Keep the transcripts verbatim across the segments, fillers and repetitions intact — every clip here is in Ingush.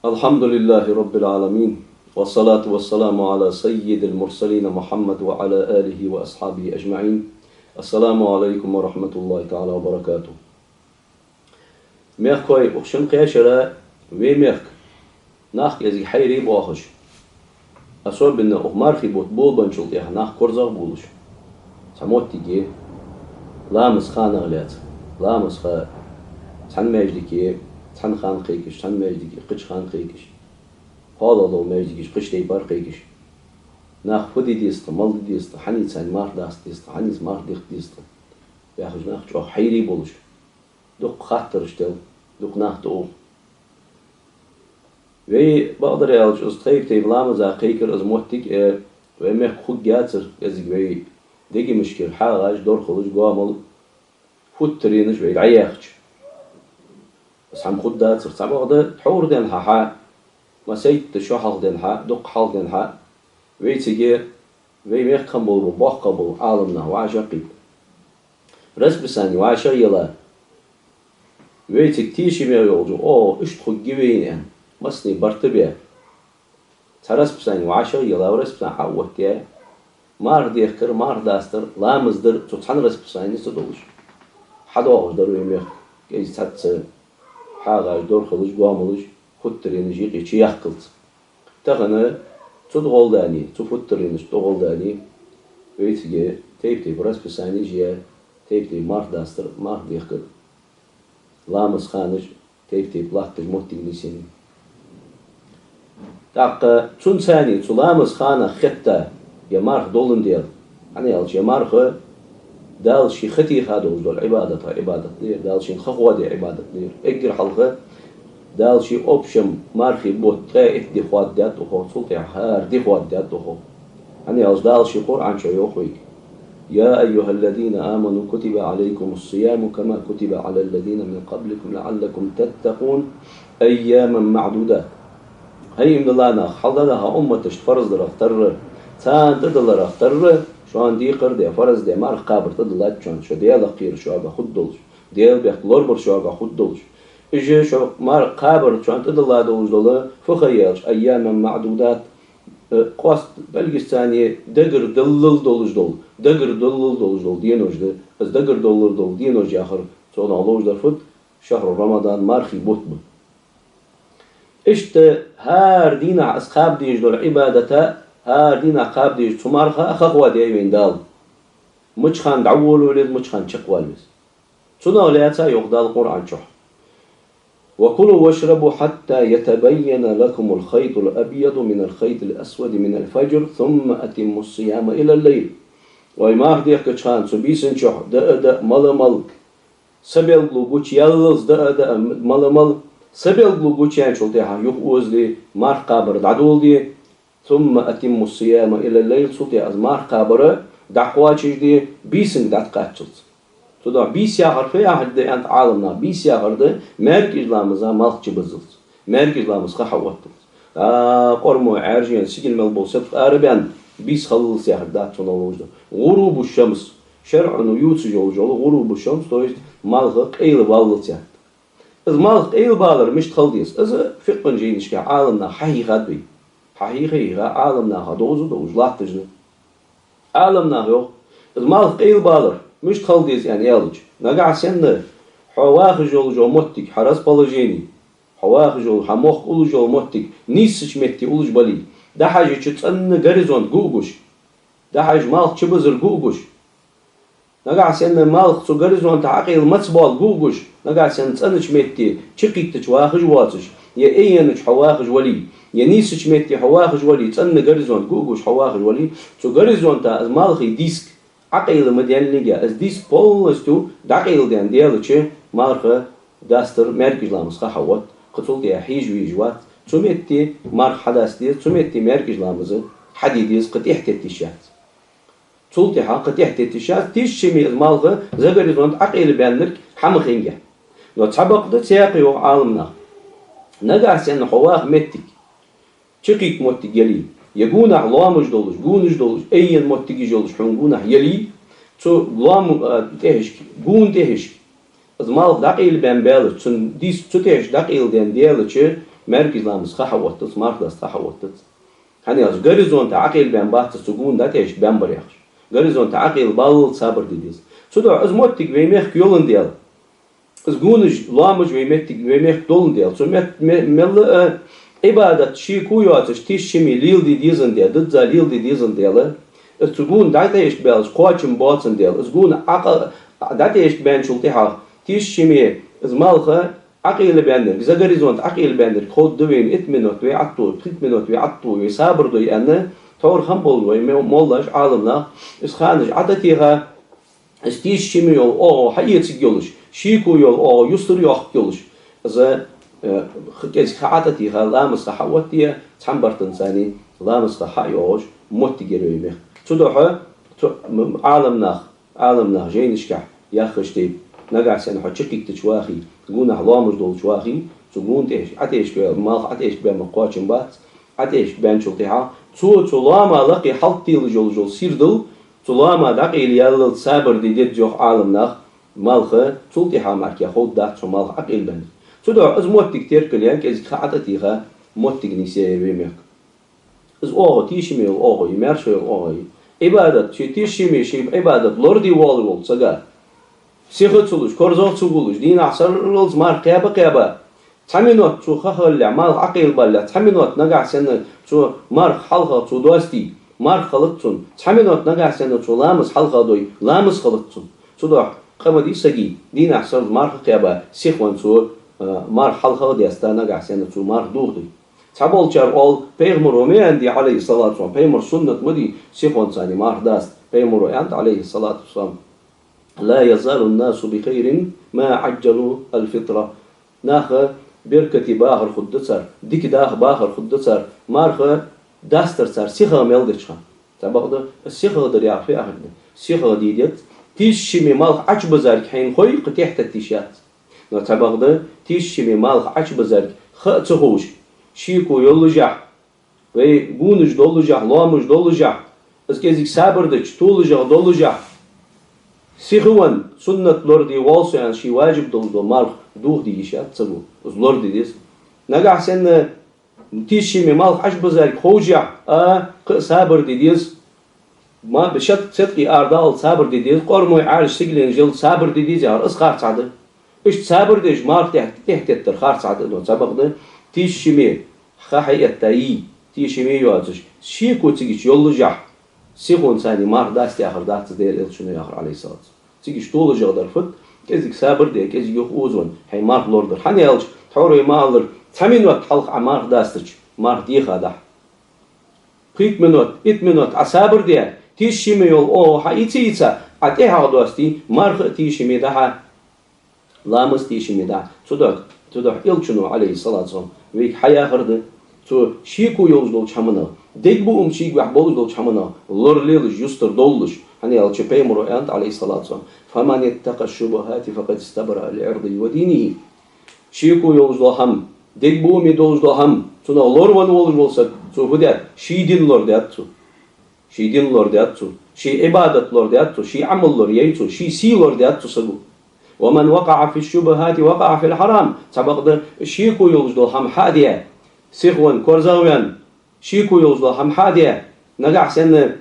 الحمد لله رب العالمين، والصلاة والسلام على سيد المرسلين محمد وعلى آله وأصحابه أجمعين. السلام عليكم ورحمة الله تعالى وبركاته. Мехкахой, укх шин кхаь шера вай мехка нах кӀезига хьайрий боахаш, особенно укх мархий бутт болабенначул тӀехьа нах корзагӀбувлаш, цхьа моттиг я ламаза ханах лаьца. Ламаза ха цхьан маьждиге цхьан хана кхайкаш, цхьан маьждиге кхыча хана кхайкаш, кхоалагӀа дола маьждигаш кхыча тайпара кхайкаш. Нах фу де деза тха, мала де деза тха, хьан царна марха даста деза тха, хьан марха дехка деза тха яхаш, нах чӀоагӀа хьайрий болаш, дукха хаттараш дел, дукха нах тӀаух. Вай, бакъдар аьлча, из тайп-тайпара ламаза кхайкар из моттиг, э, вай мехка хургьяцар, кӀезига вай дегашкара хьагӀаш, дорхалаш, гоамал, футтаренаш вай дӀаяьхача. Из хӀама хургдацар, цхьабакъда тхьовра денз хьа, массайтта шо хьалха денз хьа, дукха хьалха денз хьа, вайцига, вай мехка хинна бола, боккха бола Ӏаламнах вӀашагӀкхийтта, расписани вӀашагӀъелла, вайцига тешаме йолча, о, иштта хургья вайна аьнна, массане барт бе. Цхьа расписани вӀашагӀъелла, расписани Ӏооттаяь, марха дехкар, марха дастар, ламаз дар цу цхьан расписане ца долаш, хьадоагӀаш дар вай мехка кӀезига цхьацца хьагӀаш, дорхалаш, гоамалаш, футтаренаш юкъе чуяхкалца. Тахан цу тӀа гӀолла дале, цу футтаренашта тӀа гӀолла дале, вайцига тайп-тайпара расписанеш я, тайп-тайпара марха дастар, марха дехкар, ламаза ханаш тайп-тайпара латташ моттиг нийсъеннай. ТӀаккха цунца цхьана цу ламаза ханах хетта ер марха доландаь да. ХӀана аьлча ер марха Дала ший ха теха долаш дола Ӏибадатех Ӏибадат да ер, Дала шийна ха хоадаь Ӏибадат да ер. Эггара хьалха Дала ший общем мархий бутт ткъаь итт ди хоадаьд укхо, цул тӀехьа хӀара ди хоадаьд укхо. ХӀана аьлча Дала ший Къуръан чу йоах вайга: يا أيها الذين آمنوا كتب عليكم الصيام كما كتب على الذين من قبلكم لعلكم تتقون أياما معدودات. ХӀай иман дилла нах, хьалха денна умматашта фарз дарах тарра, царна тӀадилларах тарра, шоана декхар де, фарз де марха кхабар тӀадиллад шоана, шо Даьлах кхера шуга хургдолаш, Даьла бехк лорабар шуга хургдолаш. Уж шо марха кхабар шоана тӀадилла долаш дола фу ха я аьлча, أياما معدودات, э, къоаста белгалонца дагардаллал долаш дола, дагардаллал долаш дола денош да. Из дагардаллал дола денош яхар, цунах ловш дар фуд? شهر رمضان, мархий бутт ба. Иштта хӀара дийнахьа из кхаба дезаш дола Ӏибадат, хӀара дийнахьа кхаба дезаш цу марха ха хоадаьд вайна Дала, мича хана дӀаволавала веза, мича хана чакхвала веза. Цунах лаьца йоах Дала Къуръан чу: وكلوا واشربوا حتى يتبين لكم الخيط الأبيض من الخيط الأسود من الفجر ثم أتموا الصيام إلى الليل. Вай марха дехкача хана цу бийсан чу даа а даа, мала а мала, са белгало гучаяллалца даа а даа, мала а мала, са белгало гучаяьнначул тӀехьа юхаозале, марха кхабар дӀадоладе, ثم أتموا الصيام إلى الليل, цул тӀехьа из марха кхабар дӀакхоачашде, бийсанга дӀатӀакхаччалца. Цудухьа бийса яхар фу яхилга да аьннад Ӏаламнаха? Бийса яхар да маьркӀажа ламаза малх чубуззалца, маьркӀажа ламаза ха хьаотталца. А, кӀормо, Ӏаьржа, сигала мел бола сеткъа арабаьнна, бийса хиллалца яхилга дац цунах ловш дар. غروب الشمس, шарӀо ювцаш йолаш йола غروب الشمس, то есть малх къайлабаллалца яхилга да. Из малх къайлабалар мишта хила деза? Из фикъхӀа жайнашка Ӏаламнаха хьахьийхад вайна. Хьахьийха-хьийха, Ӏаламнаха довза-довзаш латташ да. Ӏаламнаха йоах, из малх къайлабалар мишта хила деза аьнна аьлча, нагахьа санна хьо вахаш йолаш йола моттиг, хьа расположени, хьо вахаш йола, хьа мохк уллаш йола моттиг нийсача метте уллаш бале, дӀахьежача цӀена горизонт гу а гуш, дӀахьежача малх чубузар гу а гуш, нагахьа санна малх цу горизонтах Ӏокъайла маца боал гу а гуш, нагахьа санна цӀенача метте чукхийттача вахаш воацаш, е айенача хьо вахаш вале, е нийсача метте хьо вахаш вале, цӀена горизонт гу а гуш хьо вахаш вале, цу горизонта из малхий диск Ӏокъайла ма даьннилга, из диск полностью дӀакъайладаьнна даьлча, марха дастар маьркӀажа ламаза ха хьаотт, кхы цул тӀехьа хьежа-вежа вац, цу метте марха хьадаста деза, цу метте маьркӀажа ламаз хьаде деза, кхы тӀехьатетта йиш яц. Цул тӀехьа кхы тӀехьатетта йиш яц, тешаме из малх за горизонт Ӏокъайлабаьннилга хьа ма хиннга. Но цхьабакъда цхьаькха йоах Ӏаламнаха. Нагахьа санна хьо ваха моттиг, чукхийтта моттиг яле, е гонахьа лоамаш долаш, гонаш долаш, айена моттигаш йолаш хьона гонахьа яле, цу лоам, а, тӀехьашка, гона тӀехьашка из малх дӀакъайлабаьнна баьлча, цун диск цу тӀехьашка дӀакъайладаьнна даьлча, МаьркӀажа ламаза ха хьаоттац, марха даста ха хьаоттац. ХӀана аьлча горизонта Ӏокъайлабаьнна бац из, цу гона дӀатӀаэшабаьнна бар яхаш. Горизонта Ӏокъайлабаллалца сабар де деза. Цудухьа из моттиг вай мехка йоландаь, из гонаш, лоамаш вай меттиг, вай мехка доландаь, цу мет-, ме-, мел а Ӏибадат шеко йоацаш, тиша шимий леладе дезандаь, дизза леладе дезандаь, из цу гона дӀатӀаэшабаьлча кхоачам боацандаь, из гона Ӏокъа-, дӀатӀаэшабаьнначул тӀехьагӀа тиша шимий из малх Ӏокъайлабаьннилга, за горизонт Ӏокъайлабаьннилга ховргда вайна итт минот вай Ӏотто, пхийтта минот вай Ӏотто, вай сабар дой аьнна, тхьовра хам болаш вай мо-, моллаш, Ӏаламнах, из ханаш Ӏототеха, из тиша шимий йола оагӀув хьаэцаргйолаш, шеко йола оагӀув юстара йоаккхаргйолаш, из, э, х-, кӀезига ха Ӏототеха, ламаза ха хьаоттае, цхьан бартанца ламаза ха хьайоагӀаш моттиг яр вай мехка. Цудухьа цу м-, Ӏаламнах, Ӏаламнах жайнашка яхаш тайпа, нагахьа санна хьо чукхийттача вахе, гонахьа лоамаш долча вахе, цу гона тӀа ӀотӀаэшабаь, малх ӀотӀаэшабаьнна кхоачам бац, ӀотӀаэшабаьнначул тӀехьагӀа, цо цу лоама лакхе хьалтӀаделаш йолаш йола сийрдал, цу лоама дӀакъайла яллалца сабар де деза йоах Ӏаламнаха, малх, цул тӀехьагӀа мара ховргдац цу малх Ӏокъайлабаьннилга. Цудухьа из моттиг теркалъяь, кӀезига ха Ӏототеха, моттиг нийсъяь яр вай мехка. Из оагӀув, тиша шимий йола оагӀув, е маьрша йола оагӀув, е Ӏибадат, ший тиша шимий, ший Ӏибадат лораде воаллаш волча сага, сиха ца луш, корзагӀа ца гуллуш, дийнахьа сарралца марха кхаьба-кхаьба, цхьа минот цо ха хилалехь, малх Ӏокъайлабалалехь, цхьа минот нагахьа санна цо марха хьалха цо доастий, марха хилац цунна, цхьа минот нагахьа санна цо ламаз хьалха дой, ламаз хилац цунна. Цудухьа къа ма дий сага, дийнахьа сарралца марха кхаьба, сихвенна цо, а, марха хьалха а даьста, нагахьа санна цо марха дохадой. Цхьаболчар оал, пайхамаро ма аьннадий, Ӏалайхи ссалату вассалам, пайхамара суннат ма дий, сихонца марха даста. Пайхамаро аьннад, Ӏалайхи ссалату вассалам: «لا يزال الناس بخير ما عجلوا الفطر». Нах беркате бахар хургда цар, дика даха бахар хургда цар, марха дастар цар сихагӀа мел деча хана. ЦӀабакъда, сихагӀа дар яхар фу яхилга да? СихагӀа де деза. Тиша шимий малх Ӏочубизарга хьайна хой, кхы тӀехьатетта йиш яц. Но цӀабакъда, тиша шимий малх Ӏочубизарга ха а ца ховш, шеко йоллашехь, вай гонаш доллашехь, лоамаш доллашехь, из кӀезига сабар дича, толашагӀа доллашехь, сихвенна, суннат лораде воалл со аьнна, ший важиб долаш дола марха дохаде йиш яц саго, из лораде деза. Нагахьа санна тиша шимий малх Ӏочубизарга ховшехь а, кхы а сабар де деза. Ма, бешат седкъий арадаллалца сабар де деза, къормой Ӏаьржа сигаленаш яллалца сабар де деза яхар, из харцахьа да. Иштта сабар деш марха тӀехьа-, тӀехьатеттар харцахьа да, но цӀабакъда, тиша шимий ха хьаэтта йий, тиша шимий йоацаш, шеко цига йоллашехь, сихонца марха даста яхар дац из Даьла Элчано яхар, Ӏалайхи ссалату вассалам. Цига толашагӀа дар фуд, кӀезига сабар де, кӀезига юха озавенна, хьай марха лорадар. ХӀана аьлча, тхьовра ма аллара, цхьа минот хьалха Ӏа марха дастача, марха дехадахь. Пхийтта минот, итт минот Ӏа сабар де, тиша шимий йола оагӀув хьаийца-ийца, Ӏа тӀехьагӀа доастий, марха а тиша шимий дахьа, ламаз а тиша шимий дахьа. Цудухьа, цудухьа Элчано, Ӏалайхи ссалату вассалам, вайга хьаяхар да, цу шеко йолаш долча хӀаманах, дегабуам шийгахь болаш долча хӀаманах лоралелаш, юстара довлалаш. ХӀана аьлча пайхамаро аьннад, Ӏалайхи ссалату вассалам: «فمن اتقى الشبهات فقد استبرأ لعرضه ودينه». Шеко йолаш дола хӀама, дегабуаме долаш дола хӀама, цунах лоравенна волаш вола саг, цо фу даьд? Ший дин лорадаьд цо. Ший дин лорадаьд цо. Ший Ӏибадат лорадаьд цо. Ший Ӏамал лораяьй цо. Ший сий лорадаьд цу саго. «ومن وقع في الشبهات وقع في الحرام». ЦӀабакъда, шеко йолаш дола хӀама хьа а даь, сихвенна, корзагӀвенна, шеко йолаш дола хӀама хьа а даь, нагахьа санна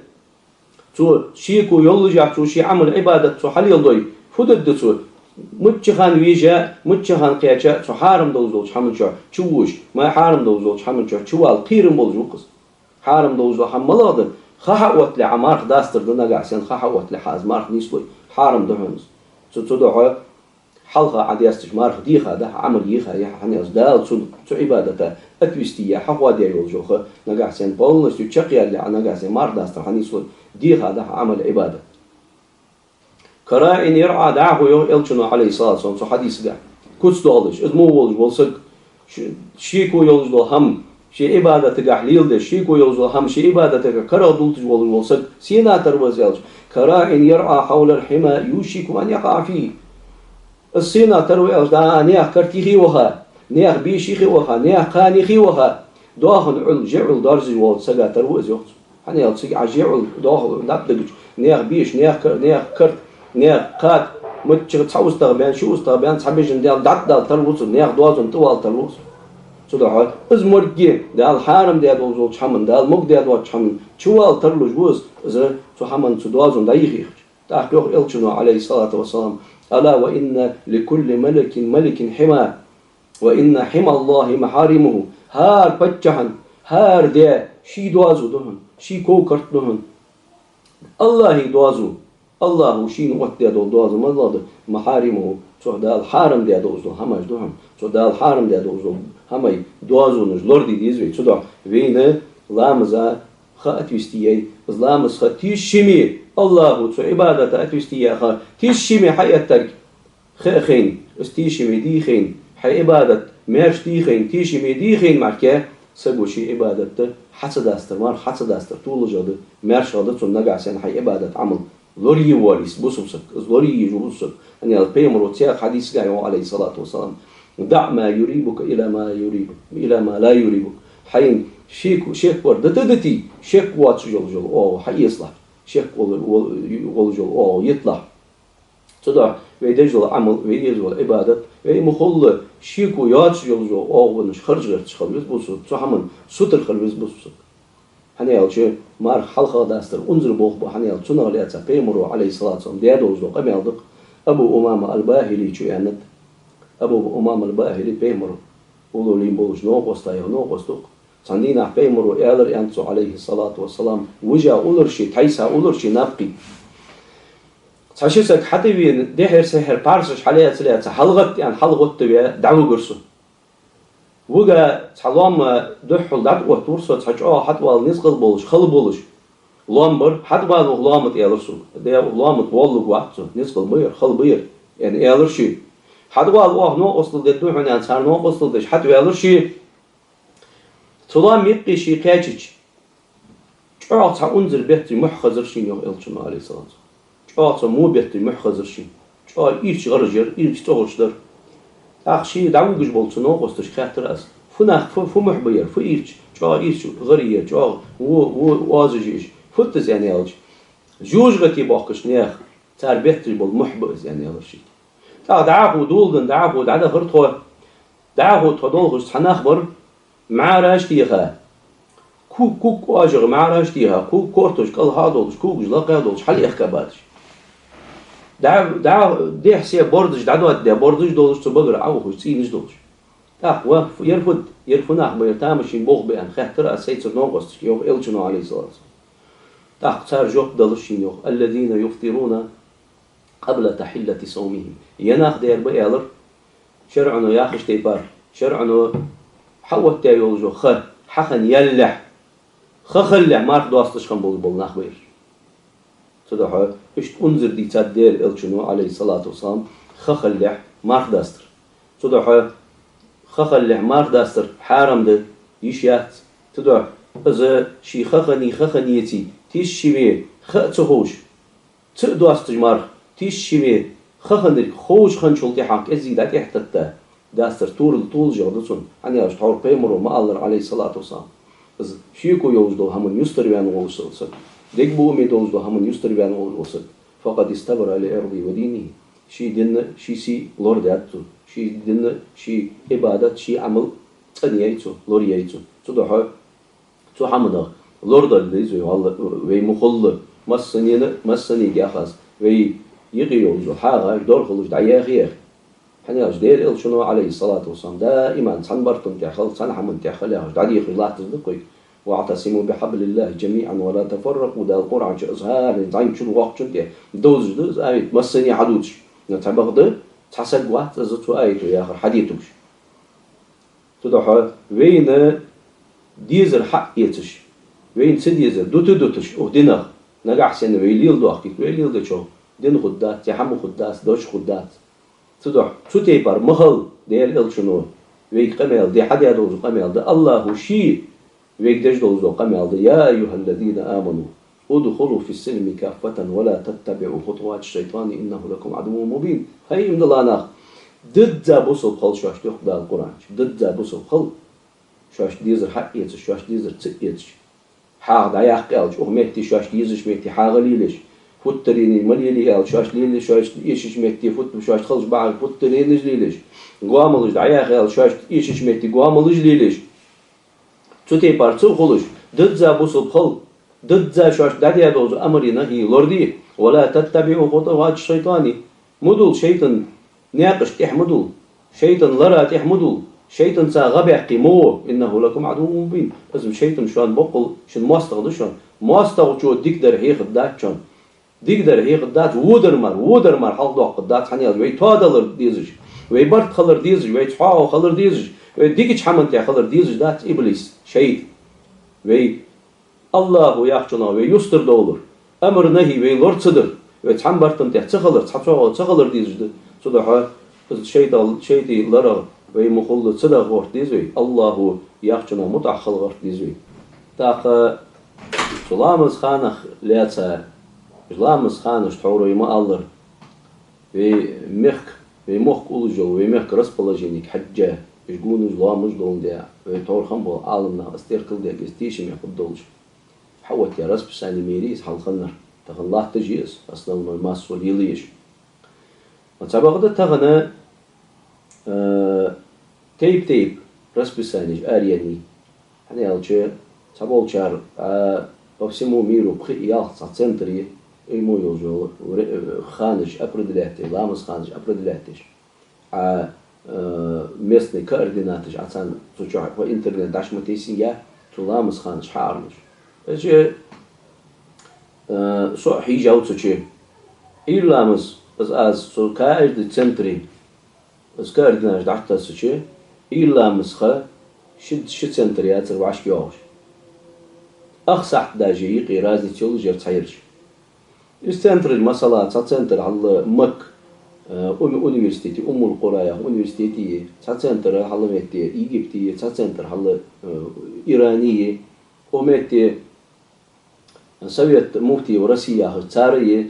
цо шеко йоллашехь, цо ший Ӏамал, Ӏибадат цо хьалеладой, фу дергда цо? Мичча хана вийжа, мичча хана кхаьча, цу хьарам долаш долча хӀаман чу чувоаш, ма хьарам долаш долча хӀаман чу чувала кхерам болаш ва-кх из. Хьарам долаш дола хӀама малагӀа да? Ха хьаоттале Ӏа марха дастар да, нагахьа санна ха хьаоттале хьа из марха нийслой, хьарам да хьона из. Цу, цудухьа хьалха Ӏа дастача марха дехадахь, Ӏамал ехаяхь, хӀана аьлча Дала цу, цу Ӏибадата отвести яь, хьахоадаь йолаш йола ха, нагахьа санна полностью чакхъяьле Ӏа, нагахьа санна марха дастар хьа нийслой, дехадахь Ӏамал, Ӏибадат. «كراع يرعى», дӀахо йоах Элчано, Ӏалайхи ссалату вассалам, цу хьадисагахь. Куц доалаш, из мо волаш вола саг, ш-, шеко йолаш дола хӀама ший Ӏибадатагахь леладеш, шеко йолаш дола хӀама ший Ӏибадатагахь карагӀдолийташ волаш вола саг, сенах тара ва из аьлча: «كراع يرعى حول الحمى يوشك أن يقع فيه». Из сенах тара ва аьлча, дӀа наьха карта юхе ваха, наьха беша юхе ваха, наьха кхана юхе ваха, доахан Ӏул, жа Ӏул доаржаш волча сагах тара ва из, йоах цо. ХӀана аьлча цига Ӏа жа Ӏул, доахан Ӏул дӀатӀадагача, наьха беша, наьха ка-, наьха карта, наьха кхата, мичча цхьа устагӀа баьнна, ши устагӀа баьнна, цхьа бежан дел дӀатӀадала тара ва цо, наьха доазон тӀавала тара ва цо. Цудухьа из моргге Дала хьарам даь долаш долча хӀаман, Дала могадаь долча хӀаман чувала тарлуш ва из, из цу хӀаман, цу доазон дӀайихача. ТӀаккха йоах Элчано, Ӏалайхи ссалату вассалам: «ألا وإن لكل ملك ملك حمى، وإن حمى الله محارمه». ХӀара паччахьан, хӀара даь ший доазув да хьона, ший ков-карт да хьона. АллахӀа доазув, АллахӀа шийна оттадаь дола доазув малагӀа да? «محارمه», цу Дала хьарам даь долаш дола хӀамаш да хьона, цу Дала хьарам даь долаш дола хӀамай доазонаш лораде деза вай. Цудухьа вайна ламаза ха отвести яй, из ламаза ха тешаме, АллахӀа цу Ӏибадата отвести яь ха тешаме хьаэттарг ха а хайна, из тешаме дий хайна, хьай Ӏибадат маьрша дий хайна, тешаме дий хайна мара, саго ший Ӏибадат хьа ца дастар, марха хьа ца дастар толашагӀа да, маьршагӀа да цунна нагахьа санна хьай Ӏибадат, Ӏамал лорае воале из бусалба саг, из лорае езаш ва бусалба саг. ХӀана аьлча Пайхамаро цхьан хьадисагахьа йоах, Ӏалайхи ссалату вассалам: «دع ما يريبك إلى ما يريبك، إلى ما لا يريبك». Хьайна шек, шек вар дита а дите, шек воацаш йолаш йола оагӀув хьаэцалахь, шек вола, вола, волаш йола оагӀув йиталахь. Цудухьа вай деш дола Ӏамал, вай еза йола Ӏибадат, вай ма хулла шеко йоацаш йолаш йола оагӀонаш харжа гӀерташ хила веза бусалба саг, цу хӀаман сутара хила веза бусалба саг. ХӀана аьлча марха хьалха дастар унзара болх ба, хӀана аьлча цунах лаьца Пайхамаро, Ӏалайхи ссалату вассалам, даь долаш дола къамаьл да-кх. Абу Умама аль-БахӀилийс аьннад, Абу Умама аль-БахӀилий Пайхамар уллув лийнна болаш новкъост, йоах, новкъост ва-кх. Цхьан дийнахьа Пайхамаро аьлар, аьннад цо, Ӏалайхи ссалату вассалам, вижа улар ше, тхьайса улар ше напкхий. Цхьа ши саг хьатӀавена, дехьара-сехьара пхьарсаш хьалаьца-лаьца, хьалгӀатта аьнна, хьалгӀоттаваь дӀавигар со. Вига цхьа лоам духхьал дӀатӀаоттавир со, цхьа чӀоагӀа хьатӀавала низ къал болаш, хала болаш лоам бар. «ХьатӀавала укх лоама тӀа», — аьлар сога. «Де, укх лоама тӀа волалургвац со, низ къал ба ер, хала ба ер», — аьнна, аьлар ше. «ХьатӀавала, оаха новкъостал дергда хьона», — аьнна, цар новкъостал деш хьатӀаваьлар ше. Цу лоам юкъе ше кхаьчача, чӀоагӀа цхьа унзара бетташ мухь хезар шийна, йоах Элчано, Ӏалайхи ссалату вассалам. ЧӀоагӀа цхьа во бетташ мухь хезар шийна. ЧӀоагӀа ирча гӀараш яр, ирча цӀогӀараш дар. ТӀаккха ше дӀавугаш болча цу новкъосташка хаьттар аз: «Фу нах, фу, фу мухь ба ер, фу ирча, чӀоагӀа ирча гӀараш яр, чӀоагӀа во, во оазаш я уж, фуд из?» — аьнна аьлча, «ЖожагӀате бохкача наьха, цар бетташ бола мухь ба из», — аьнна аьлар шийга. ТӀаккха дӀахо доладенна, дӀахо дӀадахар тхо. ДӀахо тхо долхаш цхьа нах бар, мӀараш теха, ку-, куг кӀажах мӀараш теха, куг кортош кӀалха а долаш, когаш лакха а долаш, хьалъехка бадаш. ДӀа, дӀа, дехьа-сехьа бордаш дӀадоададаь, бордаш долаш, цу багара Ӏоухаш, цӀийнаш долаш. ТӀаккха: «Ва, фу, ер фуд, ер фу нах ба, ер тамашийна болх ба?» — аьнна, хаьттар аз сайцара новкъосташка, йоах Элчано, Ӏалайхи ссалату вассалам. ТӀаккха цар жоп далар шийна, йоах: «الذين يفطرون قبل تحلة صومهم». Ер нах дер ба, аьлар, шарӀо яхача тайпара, шарӀо хьаоттаяь йолаш йола ха хьахинна ялалехь, ха хилалехь марха досташ хинна болаш бола нах ба ераш. Цудухьа иштта унзара дийцад Даьла Элчано, Ӏалайхи ссалату вассалам, ха хилалехь марха дастар. Цудухьа ха хилалехь марха дастар хьарам да, йиш яц. Цудухьа из ший ха хиннай, ха хиннаяций тешаме, ха а ца ховш, ца а досташ марха, тешаме, ха хиннарг ховш хинначул тӀехьагӀа кӀезига дӀатӀехьататта дастар тола-, толашагӀа да цунна. ХӀана аьлча тхьовра Пайхамаро ма аллара, Ӏалайхи ссалату вассалам: «Из шеко йолаш дола хӀаман юстара ваьнна волаш саг, дегабуаме долаш дола хӀаман юстара ваьнна волаш вола саг, فقد استبرأ لعرضه ودينه». Ший дин а, ший сий а лорадаьд цо, ший дин а, ший Ӏибадат, ший Ӏамал цӀенъяьй цо, лораяьй цо. Цудухьа цу хӀаманах лорадала деза вай, валла, вай ма хулла, массанена, массанега яхаш, вай юкъе йолаш йола хьагӀаш, дорхалаш дӀаяха-яха. ХӀана аьлча Даьла Элчано, Ӏалайхи ссалату вассалам, даиман цхьан бартан тӀа хила, цхьан хӀаман тӀа хила яхаш дӀадийхача латташ да-кх вайга: «واعتصموا بحبل الله جميعا ولا تفرقوا». Дала Къуръан чу из хӀаране зӀамига чугӀоаккхачун тӀа довзаш да из аят, массане хьадувцаш. Но цхьабакъда цхьа саг вац из цу аято яхар хьадетугаш. Цудухьа вайна дезар хьаэцаш, вайна ца дезар дута а дуташ укх динах, нагахьа санна вай леладоахкийта, вай леладечох дин хургдац, е хӀама хургдац, дош хургдац. Цудухьа цу тайпара ма хила, Даьла Элчано вайга къамаьл даь, хьадаь долаш дола къамаьл да, АллахӀа ше вайга деш долаш дола къамаьл да: «يا أيها الذين آمنوا ادخلوا في السلم كافة ولا تتبعوا خطوات الشيطان إنه لكم عدو مبين». ХӀай, иман дилла нах, дизза бусалба хила шоашта, йоах Дала Къуръан чу, дизза бусалба хила, шоашта дезар хьаэцаш, шоашта дезар ца эцаш. ХьагӀ дӀаяккха аьлча, укх метте шоашта езача метте хьагӀ лелаеш, путтаренаш ма лелае аьлча, шоашта лелаш, шоашта эшача метте пут-, шоашта хилча бахьа путтаренаш лелаш, гоамалаш дӀаяха аьлча, шоашта эшача метте гоамалаш лелаш. Цу тайпара ца хулаш, дизза бусалба хила, дизза шоашта дӀадаь долча амара нахьи лораде. «ولا تتبعوا خطوات الشيطان». Ма дулла шайтӀан наькъашта тӀехьа ма дулла, шайтӀан лара тӀехьа ма дулла, шайтӀанца гӀа баьккхе ма гӀо. «إنه لكم عدو مبين». Из шайтӀан шоана боккъал шун моастагӀа да шоана. МоастагӀчо дикадар хьехаргдац шоана. Дикадар хьехаргдац, водар мара, водар мара хьалхадоаккхаргдац, хӀана аьлча вай тоадалар дезаш, вай барт хилар дезаш, вай цхьоагӀо хилар дезаш, вай дикача хӀаман тӀа хилар дезаш дац иблис, шайтӀа. Вай АллахӀа яхачунах вай юстара довлар, амара нахьи вай лора ца дар, вай цхьан барта тӀа ца хилар, цхьа цхьоагӀо ца хилар дезаш да. Цудухьа из шайтӀал-, шайтӀий ларах вай ма хулла ца даха гӀерта деза вай, АллахӀа яхачунах мутӀахьа хила гӀерта деза вай. ТӀаккха цу ламаза ханах лаьца, ламаза ханашта тхьовра вай ма аллара, вай мехка, вай мохк уллаш йола, вай мехка расположенега хьежжа, уж гонаш, лоамаш доландаь, вай тхьовра хинна бола Ӏаламнах из теркалдаь, из тешаме хургдолаш хьаоттаяь расписани ма йий из хьалха хиннар. Тахан латташ я из, основной массо лелаеш. Цхьабакъда тахан, э, тайп-тайпара расписанеш араяьннай. ХӀана аьлча, цхьаболчар, а, по всему миру пхи-ялх цхьа центр я, уж мо йолаш йола вре-, э, ханаш определять е, ламаза ханаш определять еш. А, э, местный координаташ, а царна цу чу по интернету дӀа ма тессинге, цу ламаза ханаш хьааралуш. Эше, э, со а хьийжав цу чу. Ӏуйра ламаз, из аз цу каждый центре, из координаташ дӀатессача, Ӏуйра ламаза ха ши, ши центр яцар вӀашка йоагӀаш. Ах сахьат даже юкъе разница йолаш яр цхьаярча. Из центраш, масала, цхьа центр хьалла Макка, э, уни-, университете, Уммул-Къура яха университете я, цхьа центр хьалла метте Египте я, цхьа центр хьалла, э, Иране я, укх метте Совет муфтиев России яхаш цар я,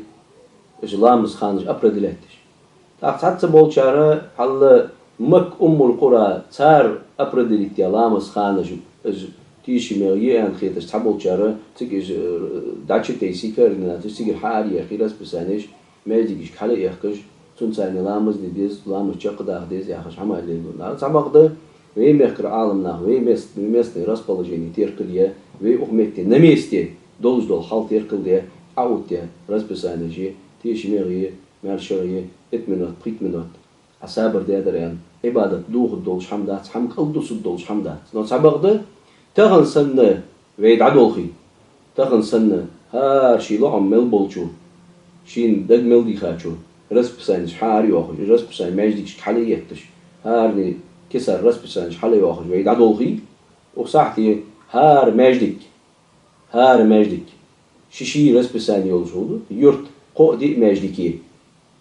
уж ламаза ханаш определять деш. ТӀаккха цхьацца болчар хьалла Макка, Уммул-Къура, цар определить яь ламаза ханаш, уж тешаме я аьнна хеташ цхьаболчар, цига уж, э, дӀачутайса координаташ, цигара хьаараяьккха расписанеш, маьждигашка хьалъяхкаш, цунца цхьана ламаз де деза, ламаз чакхдаха деза яхаш хӀама лелаю. Цхьабакъда вай мехкара Ӏаламнах, вай мест-, местный расположени теркал е, вай укх метте, на месте долаш дола хьал теркал де, Ӏооттаяь расписанеш я, тешаме я, маьрша я, итт минот, пхийтта минот. Ӏа сабар даьдар аьнна, Ӏибадат дохаргдолаш хӀама дац, хӀама кӀалдусаргдолаш хӀама дац. Но цхьабакъда, тахан санна вай дӀадолхе, тахан санна хӀара ший лоӀам мел болчо, шийна дага мел дийхачо, расписанеш хьаарайоахаш, расписани маьждигашка хьалъетташ, хӀаране кисар расписанеш хьалъяхаш вай дӀадолхе, укх сахьте хӀара маьждиг, хӀара маьждиг ший-ший расписани йолаш хургда, юрта кхо-диъ маьждиг я.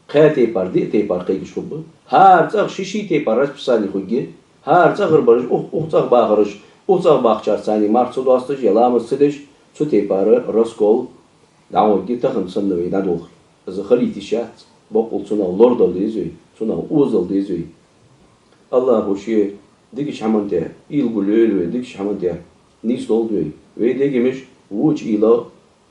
Кхаь тайпара, диъ тайпара кхайкаш хургба. ХӀара цӀагӀа ший-ший тайпара расписани хургья. ХӀара цӀагӀара бараш, укх, укх цӀагӀа бахараш, укх цӀагӀа бахачарца цхьана марха ца досташ, е ламаз ца деш, цу тайпара раскол дӀагӀоргья, тахан санна вай дӀадолхе. Из хилийта йиш яц, боккъал цунах лорадала деза вай, цунах озадала деза вай. АллахӀа ше дикача хӀаман тӀа уйла гулъйойла вай, дикача хӀаман тӀа нийсдолда вай. Вай дегаш воча уйла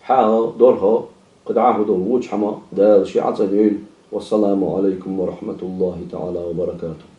хьагӀ, дорхо, кхы дӀахо дола воча хӀама Дала ше Ӏацкъайойла. والسلام عليكم ورحمة الله تعالى وبركاته.